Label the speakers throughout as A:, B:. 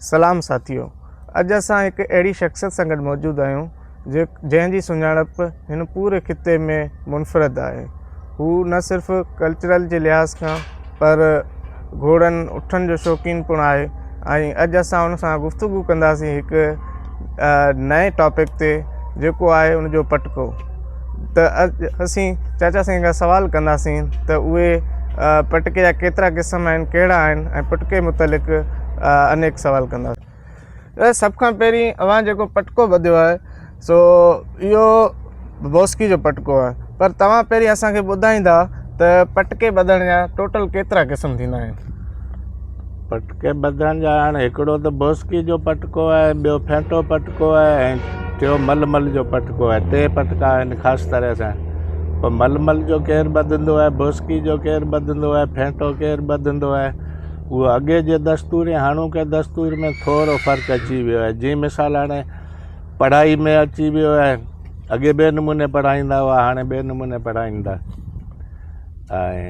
A: سلام ساٿيو اڄ اسان هڪ اهڙي شخصيت سان گڏ موجود آهيون جنهن جي سڃاڻپ هن پوري خطي ۾ منفرد آهي هو نه صرف ڪلچرل جي لحاظ کان پر گهوڙن اٺن جو شوقين پڻ آهي ۽ اڄ اسان ان سان گفتگو ڪنداسين هڪ نئين ٽاپڪ تي جيڪو آهي ان جو پٽڪو ته اڄ اسين چاچا سائين کان سوال ڪنداسين ته اهي پٽڪي جا ڪيترا قسم آهن ڪهڙا آهن ۽ پٽڪي متعلق انيڪ سوال ڪنداسين سڀ کان پهرين اوهان جيڪو پٽڪو ٻڌيو آهي سو اهو بوسڪي جو پٽڪو آهي پر توهان پهرين اسان کي ٻڌائيندا ته پٽڪي ٻڌڻ جا ٽوٽل ڪيترا قسم ٿيندا آهن
B: پٽڪي ٻڌڻ جا هاڻي هڪڙو ته بوسڪي جو پٽڪو آهي ٻيو ڦينٽو پٽڪو آهي ۽ ٽيو ململ جو پٽڪو آهي ٽي پٽڪا آهن خاص طرح سان پوء ململ جو ڪير ٻڌندو آهي بوسڪي جو ڪير ٻڌندو آهي ڦينٽو ڪير ٻڌندو آهي اهو اڳي جي دستور ۽ هاڻوڪي دستور ۾ ٿورو فرق اچي ويو آهي جيئن مثال هاڻي پڙهائي ۾ اچي ويو آهي اڳي ٻئي نموني پڙهائيندا هئا هاڻي ٻئي نموني پڙهائين ٿا ۽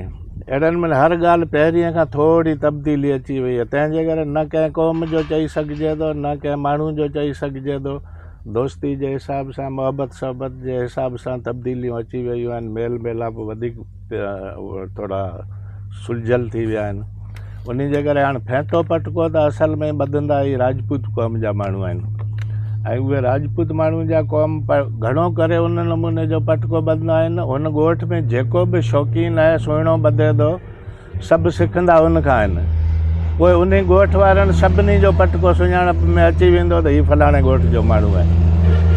B: اهڙن ۾ هر ڳالهه پهرين کان ٿوري تبديلي اچي وئي آهي تنهن جي ڪري نه ڪنهن قوم جو چئي سگهجي ٿو نه ڪنهن ماڻهو جو چئي سگهجي ٿو دوستي جي حساب سان محبت صحبت جي حساب سان تبديليون اچي ويون آهن ميل ميلاپ وڌيڪ ٿورا سلجهيل ٿي ويا آهن ان جي ڪري هاڻي ڦينٽو پٽڪو ته اصل ۾ ٻڌندا ئي راجپوت قوم جا ماڻهو آهن ۽ اهي راجپوت ماڻهو جا قوم گهڻو ڪري ان نموني جو پٽڪو ٻڌندا آهن هن ڳوٺ ۾ جيڪو به شوقين آهي سهڻو ٻڌي ٿو سڀ سکندا ان کان آهن پوء انهي ڳوٺ وارن سڀني جو پٽڪو سڃاڻپ ۾ اچي ويندو ته هي فلاڻي ڳوٺ جو ماڻهو آهي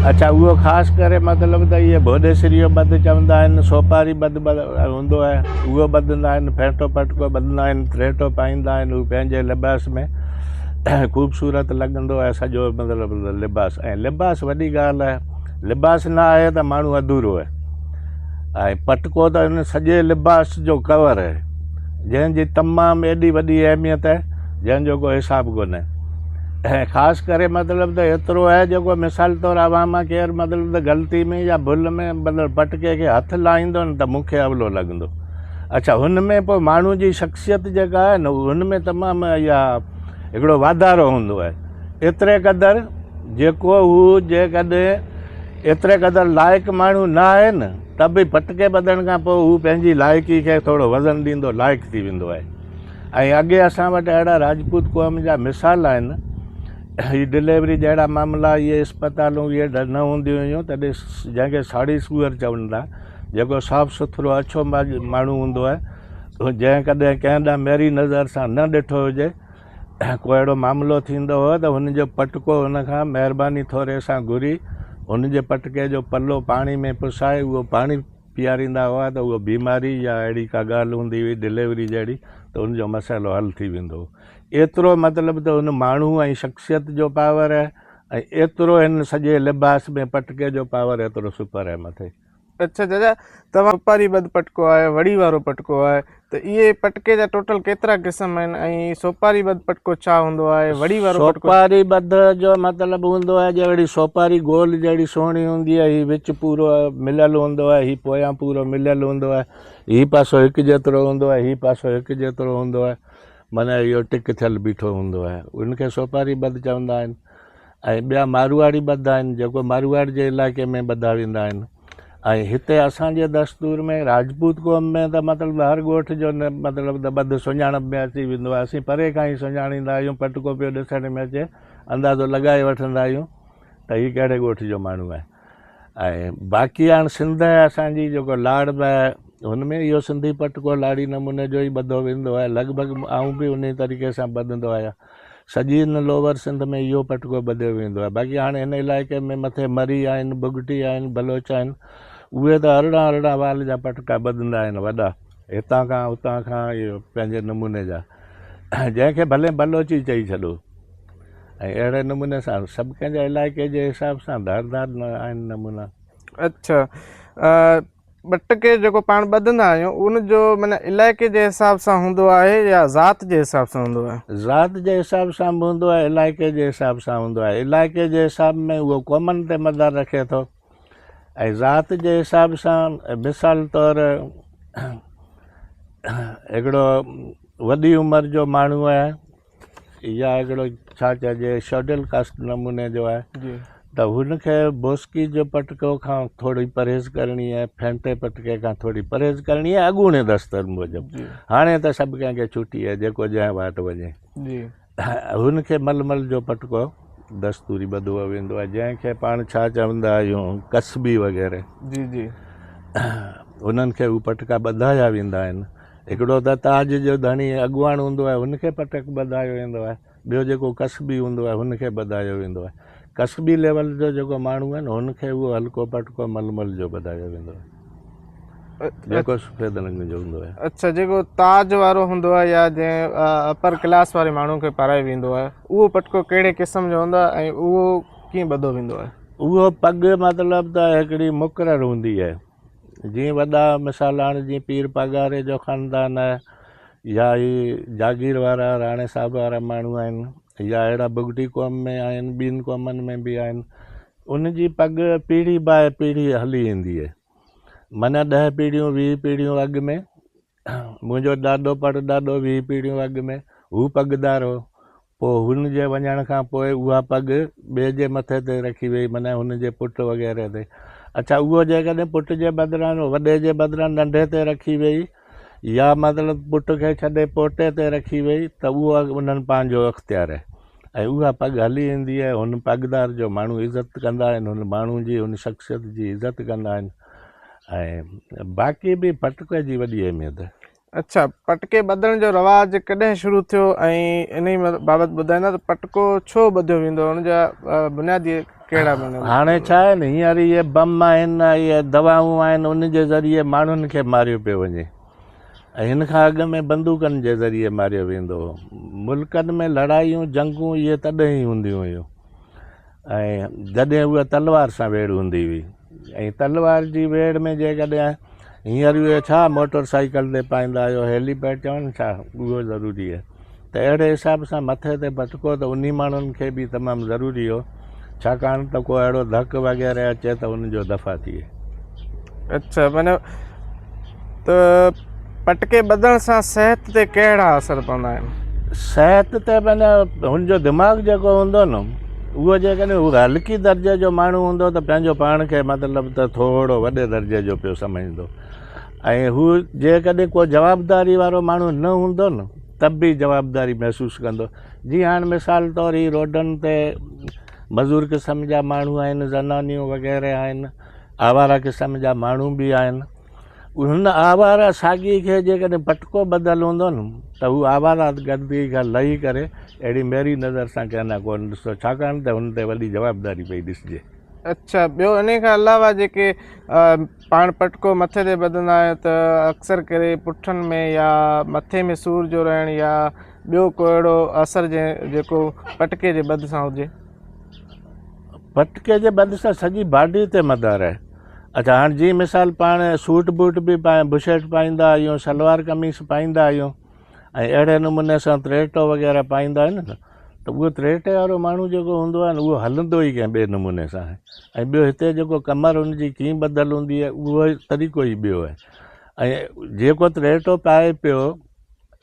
B: اڇا اهو خاص ڪري مطلب ته اهي ڀوڏيسري جو ٻڌ چوندا آهن سوپاري ٻڌ هوندو آهي اهو ٻڌندا آهن، ڦيٽو پٽڪو ٻڌندا آهن، تريٽو پائيندا آهن، هو پنهنجي لباس ۾ خوبصورت لڳندو آهي سڄو مطلب لباس ۽ لباس وڏي ڳالهه آهي لباس نه آهي ته ماڻهو اڌورو آهي ۽ پٽڪو ته ان سڄي لباس جو ڪور آهي جنهن جي تمام ايڏي وڏي اهميت آهي جنهن جو ڪو حساب ڪونهي ۽ خاص ڪري مطلب ته ايترو آهي جيڪو مثال طور اوهان مان ڪير مطلب ته غلطي ۾ يا ڀل ۾ مطلب پٽڪي کي هٿ لائيندو نه ته مون کي اولو لڳندو اڇا هن ۾ پوء ماڻهو جي شخصيت جيڪا آهي نه هن ۾ تمام اها هڪڙو واڌارو هوندو آهي ايتري قدر جيڪو هو جيڪڏهن ايتري قدر لائق ماڻهو نه آهي نه ته به پٽڪي ٻڌڻ کان پوء هو پنهنجي لائقي کي ٿورو وزن ڏيندو لائق ٿي ويندو آهي ۽ اڳي اسان وٽ اهڙا راجپوت قوم جا مثال آهن، هي ڊليوري جهڙا معاملا، اهي اسپتالون اهي نه هونديون هيون تڏهن جنهن کي ساڙي سوئر چون ٿا، جيڪو صاف سٿرو اڇو ماڻهو هوندو آهي، جنهن ڪڏهن ڪنهن ڏانهن ميري نظر سان نه ڏٺو هجي، ڪو اهڙو معاملو ٿيندو هو ته هن جو پٽڪو هن کان مهرباني ٿوري سان گهري، هن جي پٽڪي جو پلو پاڻي ۾ پسائي اهو پاڻي پياريندا هئا ته اها بيماري يا اهڙي ڪا ڳالهه هوندي هئي ڊليوري جهڙي ته ان جو مسئلو حل ٿي ويندو هو. ايترو مطلب ته ان ماڻهو ۽ شخصيت جو پاور آهي ۽ ايترو هن سڄي لباس ۾ پٽڪي جو پاور ايترو سپر آهي مٿي.
A: اڇا چاچا توهان سوپاري ٻڌ پٽڪو آهي وڙي وارو پٽڪو آهي ته اهي پٽڪي جا ٽوٽل ڪيترا قسم آهن ۽ سوپاري ٻڌ پٽڪو ڇا هوندو آهي وڙي وارو پٽڪو
B: سوپاري ٻڌ جو مطلب هوندو آهي جهڙي سوپاري گول جهڙي سهڻي هوندي آهي هي وچ پورو مليل هوندو آهي هي پويان پورو مليل هوندو آهي هي پاسو هڪ جيترو هوندو آهي هي پاسو هڪ جيترو هوندو آهي معنيٰ اهو ٽڪ ٿيل بيٺو هوندو آهي ان کي سوپاري ٻڌ چوندا آهن ۽ ٻيا مارواڙي ٻڌا آهن جيڪو مارواڙ جي علائقي ۾ ٻڌا ويندا آهن ۽ هتي اسان جي دستور ۾ راجپوت قوم ۾ ته مطلب هر ڳوٺ جو مطلب ته ٻڌ سڃاڻپ ۾ اچي ويندو آهي اسين پري کان ئي سڃاڻيندا آهيون پٽڪو پيو ڏسڻ ۾ اچي اندازو لڳائي وٺندا آهيون ته هي ڪهڙي ڳوٺ جو ماڻهو آهي ۽ باقي هاڻ سنڌ آهي اسان جي جيڪو لاڙ به آهي هن ۾ اهو سنڌي پٽڪو لاڙي نموني جو ئي ٻڌو ويندو آهي لڳ ڀڳ آئون به انهي طريقي سان ٻڌندو آهيان سڄي هن لوئر سنڌ ۾ اهو پٽڪو ٻڌيو ويندو آهي. باقي هاڻي هن علائقي ۾ مٿي مري آهن، بگٽي آهن، بلوچ آهن، اهي ته ارڙهن ارڙهن وال جا پٽڪا ٻڌندا آهن وڏا، هتان کان اتان کان اهو پنهنجي نموني جا، جنهن کي ڀلي بلوچ ئي چئي ڇڏو. ۽ اهڙي نموني سان سڀ ڪنهن جا علائقي جي حساب سان ڌار ڌار آهن نمونا.
A: اڇا ٻٽڪي جيڪو پاڻ ٻڌندا آهيون ان جو معنيٰ علائقي جي حساب سان هوندو آهي يا ذات جي حساب سان هوندو آهي؟
B: ذات جي حساب سان به هوندو آهي علائقي جي حساب سان هوندو آهي. علائقي جي حساب ۾ اهو قومن تي مدار رکي ٿو ۽ ذات جي حساب سان مثال طور هڪڙو وڏي عمر جو ماڻهو آهي. يا هڪڙو ڇا چئجي شيڊول ڪاسٽ نموني جو آهي ته هن کي بوسڪي جو پٽڪو کان ٿوري پرهيز ڪرڻي آهي، ڦينٽي پٽڪي کان ٿوري پرهيز ڪرڻي آهي اڳوڻي دستور موجب. هاڻي ته سڀ ڪنهن کي ڇٽي آهي جيڪو جنهن واٽ وڃي. هن کي ململ جو پٽڪو دستوري ٻڌو ويندو آهي جنهن کي پاڻ ڇا چوندا آهيون ڪسبي وغيره.
A: جي جي.
B: انهن کي هو پٽڪا ٻڌايا ويندا آهن. هڪڙو ته تاج جو ڌڻي اڳواڻ هوندو آهي هن کي پٽڪ ٻڌايو ويندو آهي. ٻيو جيڪو ڪسبي هوندو آهي هن کي ٻڌايو ويندو آهي. ڪسبي ليول جو جيڪو ماڻهو آهي نه هن کي اهو هلڪو پٽڪو ململ جو ٻڌايو ويندو آهي جيڪو سفيد رنگ جو هوندو آهي.
A: اڇا جيڪو تاج وارو هوندو آهي يا جنهن اپر ڪلاس واري ماڻهو کي پارايو ويندو آهي اهو پٽڪو ڪهڙي قسم جو هوندو آهي ۽ اهو ڪيئن ٻڌو ويندو آهي؟
B: اهو پڳ مطلب ته هڪڙي مقرر هوندي آهي جيئن وڏا مثال هاڻ جيئن پير پاڳاري جو خاندان آهي يا هي جاگير وارا راڻي صاحب وارا ماڻهو آهن يا اهڙا بگٽي قوم ۾ آهن ٻين قومن ۾ به آهن ان جي پڳ پيڙهي باء پيڙهي هلي ايندي آهي معنيٰ ڏهه پيڙهيون 20 پيڙهيون اڳ ۾ منهنجو ڏاڏو پڙ ڏاڏو 20 پيڙهيون اڳ ۾ هو پڳدار هو پوء هن جي وڃڻ کان پوء اها پڳ ٻئي جي مٿي تي رکي ويئي، معنيٰ هن جي پٽ وغيره تي. اڇا اهو جيڪڏهن پٽ جي بدران وڏي جي بدران ننڍي تي رکي ويئي يا مطلب پٽ کي ڇڏي پوٽي تي رکي ويئي ته اهو انهن پنهنجو اختيار آهي ۽ اها پڳ هلي ايندي آهي. هن پڳدار جو ماڻهو عزت ڪندا آهن، هن ماڻهو جي هن شخصيت جي عزت ڪندا آهن ۽ باقي به پٽڪي جي وڏي اهميت آهي.
A: اڇا پٽڪي ٻڌڻ جو رواج ڪڏهن شروع ٿيو ۽ انهي بابت ٻڌائيندا ته پٽڪو ڇو ٻڌيو ويندو ان جا بنيادي ڪهڙا بنياد
B: هاڻي ڇا آهي نه هينئر اهي بم آهن اهي دوائون آهن ان جي ذريعي ماڻهن کي ماريو پيو وڃي ۽ هن کان اڳ ۾ بندوقن جي ذريعي ماريو ويندو هو ملڪن ۾ لڙايون جنگون اهي تڏهن ئي هونديون هيون ۽ جڏهن اها تلوار سان ويڙهه هوندي هئي ۽ تلوار جي ويڙهه ۾ جيڪڏهن هينئر اهي ڇا موٽر سائيڪل تي پائيندا آهيو هيلي پيڊ چون ڇا اهو ضروري آهي ته اهڙي حساب سان مٿي تي پٽڪو ته انهي ماڻهن کي به تمام ضروري هو ڇاڪاڻ ته ڪو اهڙو ڌڪ وغيره اچي ته ان جو دفع ٿئي.
A: اڇا معنيٰ ته پٽڪي ٻڌڻ سان صحت تي ڪهڙا اثر پوندا آهن؟
B: صحت تي معنيٰ هن جو دماغ جيڪو هوندو نه اهو جيڪڏهن هو هلڪي درجي جو ماڻهو هوندو ته پنهنجو پاڻ کي مطلب ته ٿورو وڏي درجي جو پيو سمجهندو ۽ هو جيڪڏهن ڪو جوابداري وارو ماڻهو نه هوندو نه ته به جوابداري محسوس ڪندو جيئن هاڻ مثال طور هي روڊن تي مزور قسم جا ماڻهو آهن زنانيون وغيره آهن آواره قسم جا ماڻهو به آهن هن آواره ساڳي کي جيڪڏهن پٽڪو ٻڌل هوندو نه ته هو آواره گردي کان لهي ڪري اهڙي ميري نظر سان ڪنهن ڏانهن ڪونه ڏسندو ڇاڪاڻ ته هن تي وڏي جوابداري پئي ڏسجي.
A: اڇا ٻيو انهي کان علاوه جيڪي پاڻ پٽڪو مٿي تي ٻڌندا آهيون ته اڪثر ڪري پٺن ۾ يا مٿي ۾ سور جو رهڻ يا ٻيو ڪو اهڙو اثر جنهن جيڪو پٽڪي جي ٻڌ سان هجي.
B: پٽڪي جي ٻڌ سان سڄي باڊي تي مدار آهي. اڇا هاڻ جيئن مثال پاڻ سوٽ بوٽ به پائي بشرٽ پائيندا آهيون شلوار قميص پائيندا آهيون ۽ اهڙي نموني سان تريٽو وغيره پائيندا آهيون نه ته اهو تريٽي وارو ماڻهو جيڪو هوندو آهي نه اهو هلندو ئي ڪنهن ٻئي نموني سان آهي ۽ ٻيو هتي جيڪو ڪمر ان جي ڪيئن ٻڌل هوندي آهي اهو طريقو ئي ٻيو آهي ۽ جيڪو تريٽو پائي پيو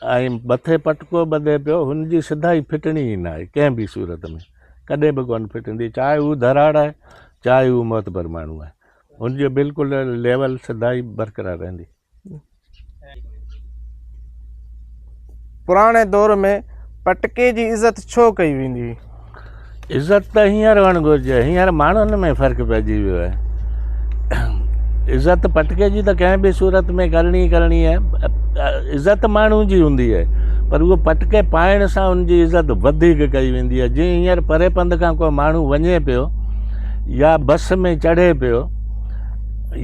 B: ۽ مٿي پٽڪو ٻڌي پيو، هن جي سڌائي ڦٽڻي ئي ناهي، ڪنهن به صورت ۾ ڪڏهن به ڪونه ڦٽندي، چاهي هو ڌراڙ آهي، چاهي هو معتبر ماڻهو آهي، هن جو بلڪل ليول سڌائي برقرار رهندي.
A: پراڻي دور ۾ پٽڪي جي عزت ڇو ڪئي ويندي هئي؟
B: عزت ته هينئر هئڻ گهرجي، هينئر ماڻهن ۾ فرق پئجي ويو آهي. عزت پٽڪي جي ته ڪنهن به صورت ۾ ڪرڻي ئي ڪرڻي آهي. عزت ماڻهو جي هوندي آهي پر اهو پٽڪي پائڻ سان ان جي عزت وڌيڪ ڪئي ويندي آهي. جيئن هينئر پري پنڌ کان ڪو ماڻهو وڃي پيو يا بس ۾ چڙهي پيو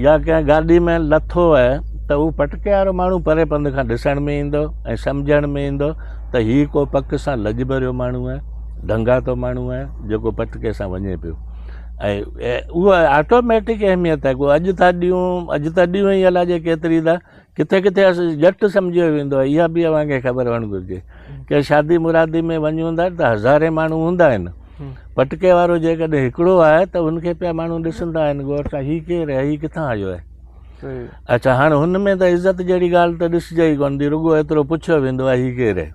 B: يا ڪنهن گاڏي ۾ لٿو آهي ته اهو پٽڪي وارو ماڻهو پري پنڌ کان ڏسڻ ۾ ايندو ۽ سمجهڻ ۾ ايندو ته هي ڪو پڪ سان لڄ ڀريو ماڻهو آهي، ڍنگاتو ماڻهو آهي، جيڪو پٽڪي سان وڃي پيو ۽ اهو آٽوميٽڪ اهميت آهي. ڪو اڄ ٿا ڏيون، اڄ ته ڏيون ئي الاجي ڪيتري ٿا، ڪٿي ڪٿي ڄٽ سمجهيو ويندو آهي. اها به اوهان کي خبر هئڻ گهرجي. ڪنهن شادي مرادي ۾ وڃون ٿا ته هزارين ماڻهو هوندا آهن. پٽڪي وارو جيڪڏهن هڪڙو آهي ته هن کي پيا ماڻهو ڏسندا آهن غور سان، هي ڪير آهي، هي ڪٿان آيو آهي. اڇا هاڻ هن ۾ ته عزت جهڙي ڳالهه ته ڏسجي ئي ڪونه ٿي، رڳو ايترو پڇيو ويندو آهي هي ڪير آهي.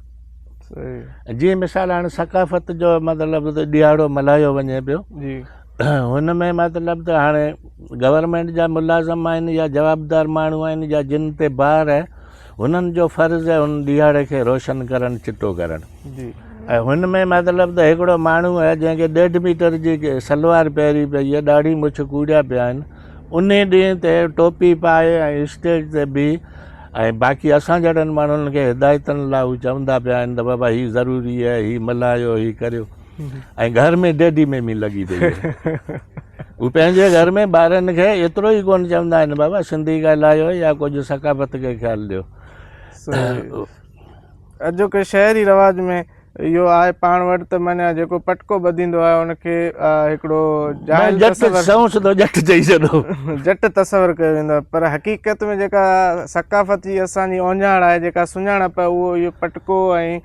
B: جيئن مثال هاڻي ثقافت جو مطلب ته ڏيهاڙو ملهايو وڃي پيو
A: جي
B: هن ۾ مطلب ته هاڻي گورنمينٽ جا ملازم آهن يا جوابدار ماڻهو آهن يا جن تي بار آهي هنن جو فرض آهي هن ڏيهاڙي کي روشن ڪرڻ چٽو ڪرڻ
A: جي
B: ۽ هن ۾ مطلب ته هڪڙو ماڻهو آهي جنهن کي ڏيڍ ميٽر جي سلوار پهري پئي آهي ڏاڙهي مڇ ڪوڙيا پيا آهن انهي ڏينهن تي ٽوپي پائي ۽ اسٽيج تي بيهي ۽ باقي اسان جهڙن ماڻهن کي هدايتن لاء هو چوندا پيا آهن ته بابا هي ضروري آهي هي ملهايو هي ڪريو ۽ گهر ۾ ڊيڊي ميمي لڳي پئي آهي هو پنهنجي گهر ۾ ٻارن کي ايترو ئي ڪونه چوندا آهن بابا سنڌي ڳالهايو يا ڪجهه ثقافت کي خيال ڏيو.
A: اڄوڪي شهري رواج ۾ اهو آهي پاڻ وٽ ته معنيٰ جيڪو پٽڪو ٻڌيندو آهي ان کي هڪڙو جاهل
B: جٽ سنئون سڌو جٽ چئي ڇڏو
A: جٽ تصور ڪيو ويندو آهي پر حقيقت ۾ جيڪا ثقافت جي اسان جي اوڃاڻ آهي جيڪا سڃاڻپ آهي اهو اهو پٽڪو ۽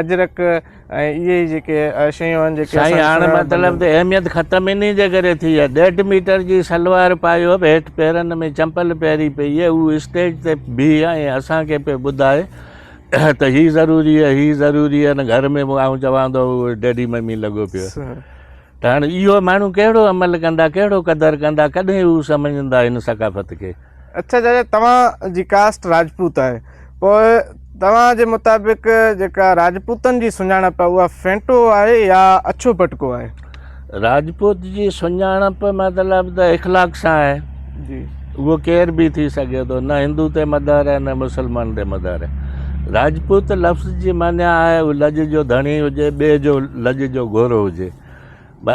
A: اجرڪ ۽ اهي ئي جيڪي شيون آهن جيڪي
B: سائين هاڻ مطلب ته اهميت ختم انهي جي ڪري ٿي آهي ڏيڍ ميٽر جي سلوار پايو به هيٺ پيرن ۾ چمپل پهري پئي آهي هو اسٽيج تي بيهي ۽ اسان کي پيو ٻڌائي ته هي ضروري آهي هي ضروري آهي نه گهر ۾ به آئون چوان ٿو اهو ڊيڊي ممي لڳو پيو آهي ته هاڻي اهو ماڻهو ڪهڙو عمل ڪندا ڪهڙو قدر ڪندا ڪڏهن هو سمجهندا هن ثقافت کي.
A: اڇا چاچا توهان جي ڪاسٽ راجپوت آهي پوء توهان جي مطابق جيڪا راجپوتن جي سڃاڻپ آهي اها ڦينٽو آهي يا اڇو پٽڪو آهي؟
B: راجپوت جي سڃاڻپ مطلب ته اخلاق سان آهي.
A: جي.
B: اهو ڪير به ٿي سگهي ٿو، نه هندو تي مدار آهي نه مسلمان تي مدار آهي. راجپوت لفظ جي معنيٰ آهي هو لڄ جو ڌڻي هجي، ٻئي جو لڄ جو گهورو هجي.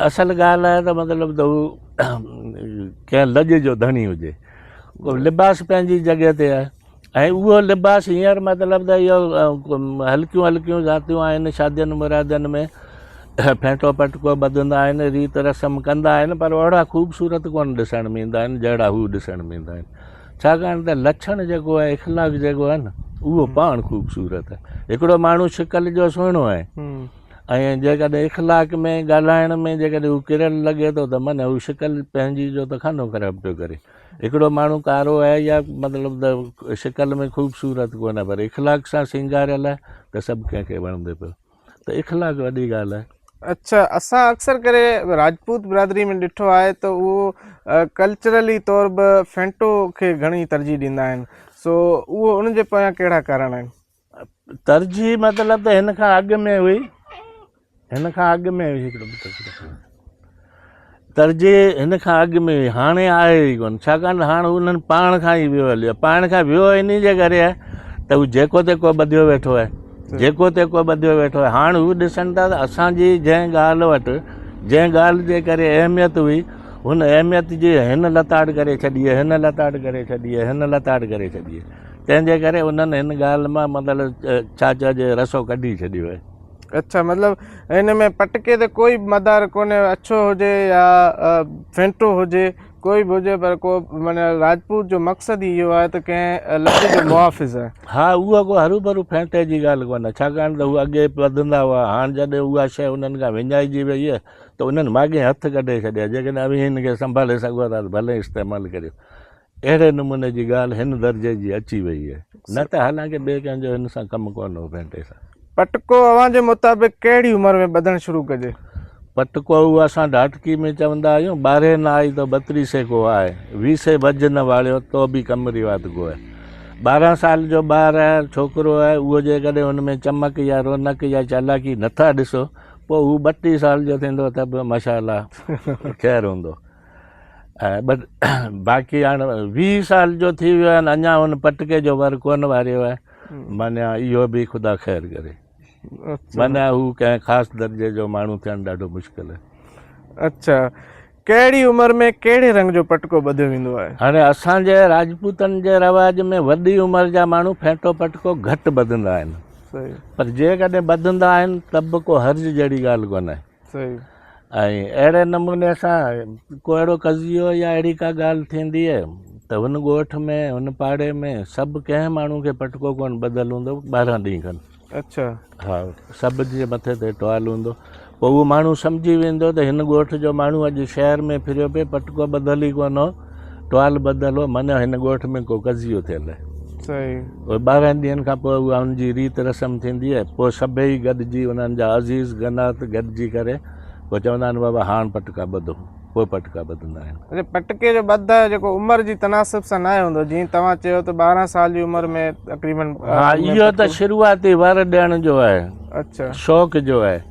B: اصل ڳالهه آهي ته مطلب ته هو ڪنهن لڄ جو ڌڻي هجي. لباس پنهنجي جڳهه تي آهي. ۽ اهو لباس هينئر مطلب ته اهو هلڪيون هلڪيون ذاتيون آهن شادين مرادين ۾ ڦينٽو پٽڪو ٻڌندا آهن ريت رسم ڪندا آهن پر اهڙا خوبصورت ڪونه ڏسڻ ۾ ايندا آهن جهڙا هو ڏسڻ ۾ ايندا آهن ڇاڪاڻ ته لڇڻ جيڪو آهي اخلاق جيڪو آهي نه اهو پاڻ خوبصورت آهي هڪڙو ماڻهو شڪل جو سهڻو آهي ۽ جيڪڏهن اخلاق ۾ ڳالهائڻ ۾ جيڪڏهن هو ڪريل لڳي ٿو ته من هو شڪل پنهنجي جو ته خانو خراب پيو ڪري هڪڙو ماڻهو ڪارو آهي يا مطلب ته شڪل ۾ خوبصورت ڪونه پر اخلاق سان سينگاريل آهي ته سڀ ڪنهن کي وڻندي پيو ته اخلاق وڏي ڳالهه آهي.
A: اڇا اسان اڪثر ڪري راجپوت برادري ۾ ڏٺو آهي ته اهو ڪلچرلي طور به فينٽو کي گهڻي ترجيح ڏيندا آهن سو اهو ان جي پويان ڪهڙا ڪارڻ آهن؟
B: ترجيح مطلب ته هن کان اڳ ۾ هئي هن کان اڳ ۾ هئي هڪڙو ترجيح هن کان اڳ ۾ هئي هاڻي آهي ئي ڪونه ڇاڪاڻ ته هاڻ انهن پاڻ کان ئي ويو هليو پاڻ کان ويو انهي جي ڪري آهي ته هو جيڪو تيڪو ٻڌيو ويٺو آهي جيڪو تيڪو ٻڌيو ويٺو آهي هاڻ هو ڏسن ٿا ته اسان جي جنهن ڳالهه وٽ جنهن ڳالهه جي ڪري اهميت هئي هن اهميت جي هن لتاڙ ڪري ڇڏي آهي هن لتاڙ ڪري ڇڏي آهي هن لتاڙ ڪري ڇڏي آهي تنهن جي ڪري انهن هن ڳالهه مان مطلب ڇا چئجي رسو ڪڍي ڇڏيو آهي.
A: اڇا مطلب هن ۾ پٽڪي تي ڪوئي به مدار ڪونهي اڇو هجي يا ڦينٽو هجي ڪوئي به هجي پر ڪو معنيٰ راجپوت جو مقصد ئي اهو آهي ته ڪنهن لڄ جو محافظ آهي.
B: ها اهو ڪو هروڀرو ڦينٽي جي ڳالهه ڪونهي ڇاڪاڻ ته هو اڳي ٻڌندا هئا هاڻ جڏهن اها شيء انهن کان وڃائجي وئي آهي ته انهن ماڳهين هٿ ڪڍي ڇڏيا جيڪڏهن اوهين هن کي سنڀالي سگهو ٿا ته ڀلي استعمال ڪريو. اهڙي نموني جي ڳالهه هن درجي جي اچي وئي آهي، نه ته حالانڪه ٻئي ڪنهن جو هن سان ڪم ڪونه هو ڀينٽي سان.
A: پٽڪو اوهان جي مطابق ڪهڙي عمر ۾ ٻڌڻ شروع ڪجي؟
B: پٽڪو اهو اسان ڍاٽڪي ۾ چوندا آهيون، ٻارهين نه آئي تو ٻتريسي ڪو آهي، ويسي وجهه نه واڙيو تو به ڪمري وات ڪو آهي. 12 سال جو ٻار آهي، ڇوڪرو آهي، اهو جيڪڏهن ان ۾ چمڪ يا رونق يا چالاڪي نٿا ڏسو، پوء هو 32 سال جو ٿيندو ته به ماشاء الله خير هوندو. باقي هاڻ 20 سال جو ٿي ويو آهي اڃا هن پٽڪي جو ور ڪونه واريو آهي معنيٰ اهو به خدا خير ڪري معنيٰ هو ڪنهن خاص درجي جو ماڻهو ٿيڻ ڏاڍو مشڪل آهي.
A: اڇا ڪهڙي عمر ۾ ڪهڙي رنگ جو پٽڪو ٻڌيو ويندو آهي؟
B: هاڻي اسان جي راجپوتن جي رواج ۾ وڏي عمر جا ماڻهو ڦينٽو پٽڪو گهٽ ٻڌندا آهن پر جيڪڏهن ٻڌندا آهن ته به ڪو حرج جهڙي ڳالهه ڪونه آهي.
A: صحيح.
B: ۽ اهڙي نموني سان ڪو اهڙو قضيو يا اهڙي ڪا ڳالهه ٿيندي آهي ته هن ڳوٺ ۾ هن پاڙي ۾ سڀ ڪنهن ماڻهو کي پٽڪو ڪونه ٻڌل هوندو 12 ڏينهن کن.
A: اڇا.
B: ها سڀ جي مٿي تي ٽوال هوندو پوء اهو ماڻهو سمجهي ويندو ته هن ڳوٺ جو ماڻهو اڄ شهر ۾ ڦريو پئي پٽڪو ٻڌل ئي ڪونه هو ٽوال ٻڌل هو معنيٰ هن ڳوٺ ۾ ڪو قضيو ٿيل آهي.
A: صحيح.
B: پوء 12 ڏينهن کان پوء اها ان جي ريت رسم ٿيندي آهي. پوء سڀئي گڏجي انهن جا عزيز گنات گڏجي ڪري پوء چوندا آهن بابا هاڻ پٽڪا ٻڌو. پوء پٽڪا ٻڌندا آهن.
A: اڇا پٽڪي جو ٻڌ جيڪو عمر جي تناسب سان ناهي هوندو جيئن توهان چيو ته 12 سال جي عمر ۾ تقريبن
B: ها اهو ته شروعاتي ور ڏيڻ جو آهي.
A: اڇا.
B: شوق جو آهي.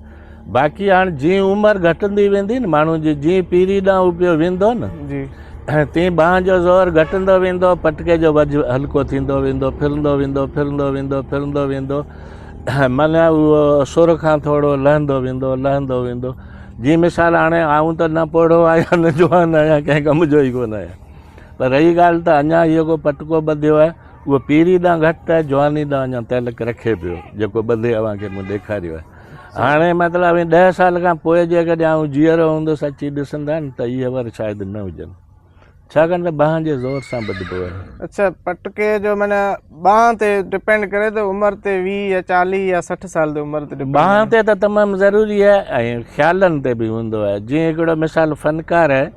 B: باقي هاڻ جيئن عمر گهٽندي ويندي نه ماڻهو جي جيئن پيري ڏانهن هو پيو ويندو نه
A: جي
B: تيئن ٻانهن جو زور گهٽندو ويندو پٽڪي جو وجهه هلڪو ٿيندو ويندو ڦرندو ويندو ڦرندو ويندو ڦرندو ويندو معنيٰ اهو سر کان ٿورو لهندو ويندو لهندو ويندو جيئن مثال هاڻي آئون ته نه پوڙهو آهيان نه جوان آهيان ڪنهن ڪم جو ئي ڪونه آهيان پر رهي ڳالهه ته اڃا اهو ڪو پٽڪو ٻڌيو آهي اهو پيري ڏانهن گهٽ آهي جواني ڏانهن اڃا تعلق رکي پيو جيڪو ٻڌي اوهان کي مون ڏيکاريو آهي هاڻي مطلب اوهين 10 سال کان پوء جيڪڏهن آئون جيئرو هوندس اچي ڏسندا نه ته اهي ور شايد نه هجن ڇاڪاڻ ته ٻانهن جي زور سان ٻڌبو آهي.
A: اڇا پٽڪي جو معنيٰ ٻانهن تي ڊپينڊ ڪري ٿو عمر تي 20 يا 40 يا 60 سال تي عمر تي ڊپينڊ
B: ٻانهن تي ته تمام ضروري آهي ۽ خيالن تي به هوندو آهي جيئن هڪڙو مثال فنڪار آهي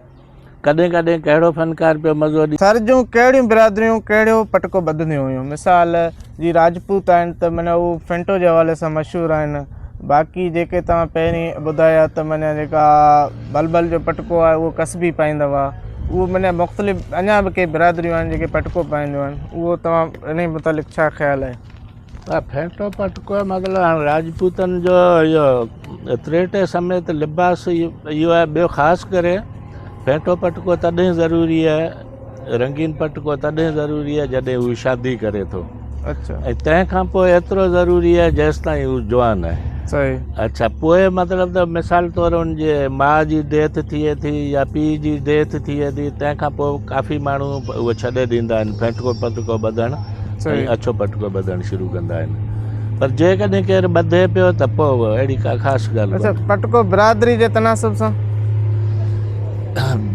B: ڪڏهن ڪڏهن ڪهڙو فنڪار پيو مزو ڏي.
A: ٿر جون ڪهڙيون برادريون ڪهڙو پٽڪو ٻڌنديون هيون مثال جي راجپوت آهن ته معنيٰ هو ڦينٽو جي حوالي سان مشهور آهن باقي جيڪي توهان پهرين ٻڌايا ته معنيٰ جيڪا بلبل جو پٽڪو آهي اهو ڪسبي پائيندا هئا اهو معنيٰ مختلف اڃا به ڪي برادريون آهن جيڪي پٽڪو پائينديون آهن اهو توهان انهي متعلق ڇا خيال آهي.
B: ها ڦينٽو پٽڪو مطلب هاڻ راجپوتن جو اهو تريٽي سميت لباس اهو آهي ٻيو خاص ڪري ڦينٽو پٽڪو تڏهن ضروري آهي رنگين پٽڪو تڏهن ضروري آهي جڏهن هو شادي ڪري ٿو
A: اچھا
B: ۽ تنهن کان پوء ايترو ضروري آهي جيستائين هو جوان آهي
A: صحيح
B: اچھا پوء مطلب ته مثال طور ان جي ماء جي ڊيٿ ٿئي ٿي يا پيء جي ڊيٿ ٿئي ٿي تنهن کان پوء ڪافي ماڻهو اهو ڇڏي ڏيندا آهن ڦينٽڪو پٽڪو ٻڌڻ ۽ اڇو پٽڪو ٻڌڻ شروع ڪندا آهن پر جيڪڏهن ڪير ٻڌي پيو ته پوء اهڙي ڪا خاص ڳالهه
A: اڇا پٽڪو برادري جي تناسب سان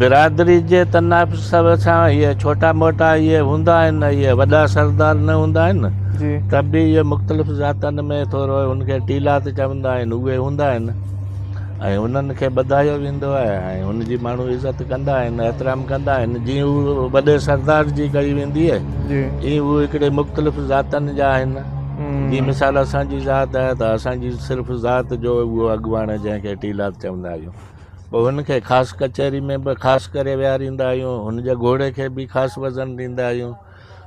B: برادري جي تناسب سان اهي ڇوٽا موٽا اهي هوندا آهن اهي وڏا سردار نه هوندا آهن
A: جي
B: ته به اهي مختلف ذاتن ۾ ٿورو ان کي ٽيلات چوندا آهن اهي هوندا آهن ۽ انهن کي ٻڌايو ويندو آهي ۽ ان جي ماڻهو عزت ڪندا آهن احترام ڪندا آهن جيئن هو وڏي سردار جي ڪئي ويندي آهي ايئن هو هڪڙي مختلف ذاتن جا آهن جيئن مثال اسان جي ذات آهي ته اسان جي صرف ذات جو اهو اڳواڻ آهي جنهن کي ٽيلات چوندا آهيون پوء هن کي خاص ڪچهري ۾ به خاص ڪري ويهاريندا آهيون هن جي گهوڙي کي به خاص وزن ڏيندا آهيون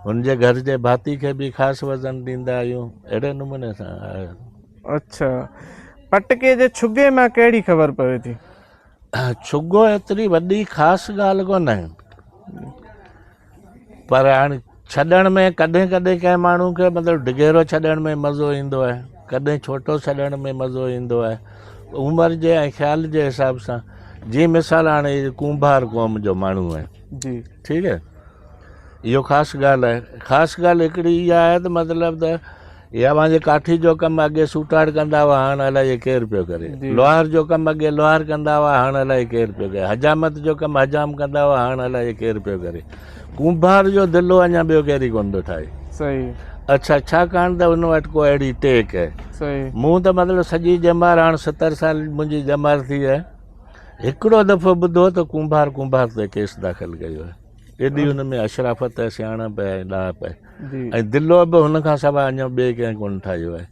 B: هن جي گهر جي ڀاتي کي به خاص وزن ڏيندا آهيون اهڙي نموني سان آهي.
A: اڇا پٽڪي جي ڇڳي مان ڪهڙي خبر پوي ٿي؟
B: ڇڳو ايتري وڏي خاص ڳالهه ڪونهي پر هاڻي ڇڏڻ ۾ ڪڏهن ڪڏهن ڪنهن ماڻهو کي مطلب ڊگهيرو ڇڏڻ ۾ مزو ايندو آهي ڪڏهن ڇوٽو ڇڏڻ ۾ مزو ايندو آهي عمر جي ۽ خيال جي حساب سان جيئن مثال هاڻي ڪنڀار قوم جو ماڻهو آهي
A: جي
B: ٺيڪ آهي اهو خاص ڳالهه آهي خاص ڳالهه هڪڙي اها آهي ته مطلب ته هي اوهان جي ڪاٺي جو ڪم اڳي سوٽاڙ ڪندا هئا هاڻ الائي ڪير پيو ڪري. لوهار جو ڪم اڳي لوهار ڪندا هئا هاڻ الائي ڪير پيو ڪري. حجامت جو ڪم حجام ڪندا هئا هاڻ الائي ڪير پيو ڪري. ڪنڀار جو دلو اڃا ٻيو ڪير ئي ڪونه ٿو ٺاهي.
A: صحيح.
B: اڇا ڇاڪاڻ ته ان وٽ ڪو اهڙي ٽيڪ آهي.
A: صحيح.
B: مون ته مطلب سڄي ڄمار هاڻ 70 سال منهنجي ڄمار ٿي آهي هڪڙو دفعو ٻڌو ته ڪنڀار ڪنڀار تي ڪيس داخل ڪيو آهي. ايڏي ان ۾ اشرافت ۽ سياڻپ ۽ ڏاهپ آهي. ۽ دلو به هن کان سواء اڃا ٻئي ڪنهن ڪونه ٺاهيو آهي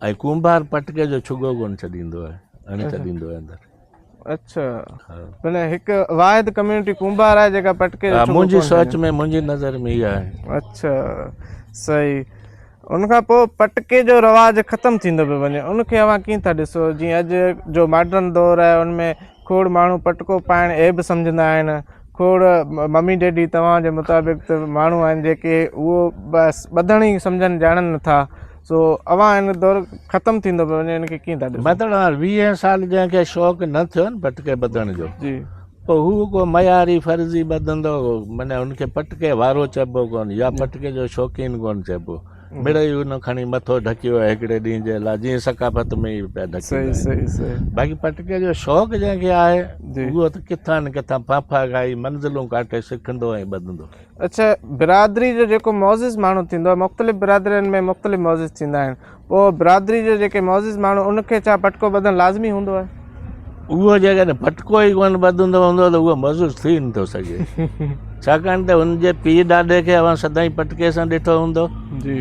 B: ۽ ڪنڀار پٽڪي جو ڇڳو ڪونه ڇڏيندو آهي اڻ ڇڏيندو آهي اندر.
A: اڇا معنيٰ هڪ واحد ڪميونٽي ڪنڀار آهي جيڪا پٽڪي جو ڇڳو
B: منهنجي سوچ ۾ منهنجي نظر ۾ اها آهي.
A: اڇا صحيح ان کان پوء پٽڪي جو رواج ختم ٿيندو پيو وڃي ان کي اوهان ڪيئن ٿا ڏسو جيئن اڄ جو ماڊرن دور آهي ان ۾ کوڙ ماڻهو پٽڪو پائڻ عيب سمجهندا آهن کوڙ ممي ڊيڊي توهان جي مطابق ته ماڻهو آهن جيڪي اهو بس ٻڌڻ ئي سمجهن ڄاڻن نٿا سو اوهان ان دور ختم ٿيندو پيو وڃي ان کي ڪيئن ٿا ڏسو.
B: مطلب هاڻ 20 سال جنهن کي شوق نه ٿيو نه پٽڪي ٻڌڻ جو
A: جي.
B: پوء هو ڪو معياري فرضي ٻڌندو معنيٰ هن کي پٽڪي وارو چئبو ڪونه يا پٽڪي جو شوقين ڪونه چئبو. مڙئي ان کڻي مٿو ڍڪيو آهي هڪڙي ڏينهن جي لاء جيئن ثقافت ۾ ئي پيا ڍڪيندا آهن. باقي پٽڪي جو شوق جنهن کي آهي اهو ته ڪٿان نه ڪٿان ڦاڦا کائي منزلون ڪاٽي سکندو ۽ ٻڌندو.
A: اڇا برادري جو جيڪو معزز ماڻهو ٿيندو آهي مختلف برادرين ۾ مختلف معزز ٿيندا آهن پوء برادري جو جيڪي معزز ماڻهو ان کي ڇا پٽڪو ٻڌڻ لازمي هوندو آهي؟
B: اهو جيڪڏهن پٽڪو ئي ڪونه ٻڌندو هوندو ته اهو معزز ٿي نٿو سگهي. ڇاڪاڻ ته هن جي پيء ڏاڏي کي اوهان سدائين پٽڪي سان ڏٺو هوندو.
A: جي.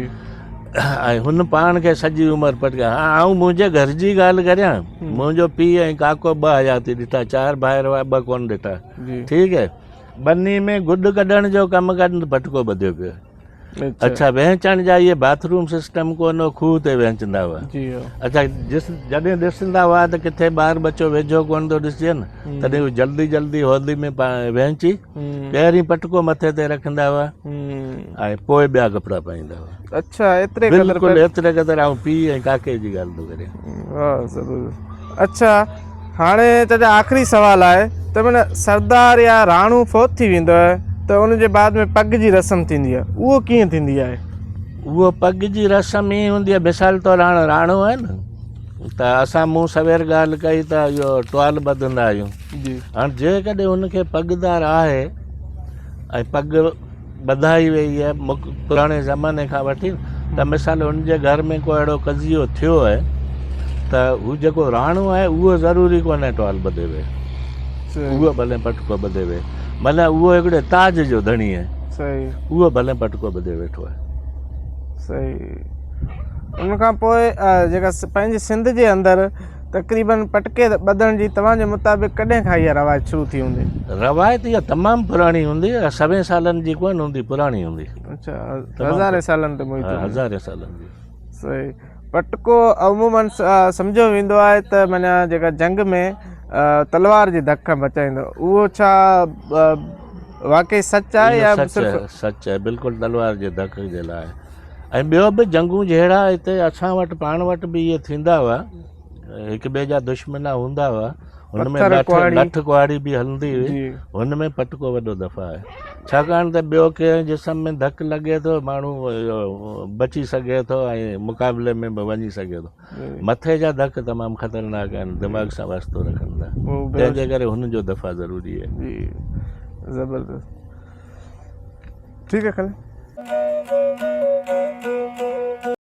B: ۽ هن پاڻ کي سڄي عمر پٽڪي. ها آئون منهنجي گهر جي ڳالهه ڪريان، منهنجو پيء ۽ ڪاڪو ٻه حياتي ڏٺا، چار ڀائر هئا ٻه ڪونه ڏٺا. ٺيڪ هي. ٻني ۾ گڏ ڪڍڻ جو ڪم ڪن ته پٽڪو ٻڌيو پيو. اڇا وهنچڻ جا اهي باٿ روم سسٽم ڪونه هو کوهه تي وهنچندا هئا. اڇا جس جڏهن ڏسندا هئا ته ڪٿي ٻار ٻچو ويجهو ڪونه ٿو ڏسجي نه تڏهن هو جلدي جلدي هودي ۾ وهنچي پهرين پٽڪو مٿي تي رکندا هئا ۽ پوء ٻيا ڪپڙا پائيندا هئا.
A: اڇا ايتري قدر
B: بلڪل ايتري قدر آئون پيء ۽ ڪاڪي جي ڳالهه ٿو ڪريان.
A: واهه زبردست. اڇا هاڻي چچا آخري سوال آهي ته معنيٰ سردار يا راڻو فوت ٿي ويندو آهي ته ان جي بعد ۾ پڳ جي رسم ٿيندي آهي اهو ڪيئن ٿيندي آهي؟
B: اهو پڳ جي رسم ائين هوندي آهي مثال طور هاڻ راڻو آهي نه ته اسان مون سوير ڳالهه ڪئي ته اهو ٽوال ٻڌندا آهيون
A: جي
B: هاڻ جيڪڏهن هن کي پڳدار آهي ۽ پڳ ٻڌائي ويئي آهي پراڻي زماني کان وٺي ته مثال هن جي گهر ۾ ڪو اهڙو قضيو ٿيو آهي ته هو جيڪو راڻو آهي اهو ضروري ڪونهي ٽوال ٻڌي ويهي اهو ڀلي پٽڪو ٻڌي ويهي معنيٰ اهو هڪڙي تاج جو ڌڻي آهي اهو ڀلي پٽڪو ٻڌي ويٺو آهي.
A: صحيح ان کان پوء جيڪا پنهنجي سنڌ جي اندر تقريبن پٽڪي ٻڌڻ جي توهان جي مطابق ڪڏهن کان اها روايت شروع ٿي هوندي؟
B: روايت اها تمام پراڻي هوندي، اها سوين سالن جي ڪونه هوندي، پراڻي هوندي.
A: اڇا هزارين سالن تي محيط هوندي.
B: هزارين سالن جي.
A: صحيح پٽڪو عموماً سمجهيو ويندو آهي ته معنيٰ جيڪا جنگ ۾ تلوار جي ڌڪ کان بچائيندو اهو ڇا واقعي سچ آهي يا
B: صرف سچ آهي بلڪل تلوار جي ڌڪ جي لاء ۽ ٻيو به جنگون جهيڙا هتي اسان وٽ پاڻ وٽ به اهي ٿيندا هئا هڪ ٻئي جا دشمنا هوندا هئا هن ۾ لٺ لٺ ڪهاڙي به هلندي هئي هن ۾ پٽڪو وڏو دفاع آهي ڇاڪاڻ ته ٻيو ڪنهن جسم ۾ ڌڪ لڳي ٿو ماڻهو بچي سگهي ٿو ۽ مقابلي ۾ به وڃي سگهي ٿو مٿي جا ڌڪ تمام خطرناڪ آهن دماغ سان واسطو رکن ٿا تنهن جي ڪري هن جو دفاع ضروري آهي.
A: جي زبردست. ٺيڪ آهي خليل.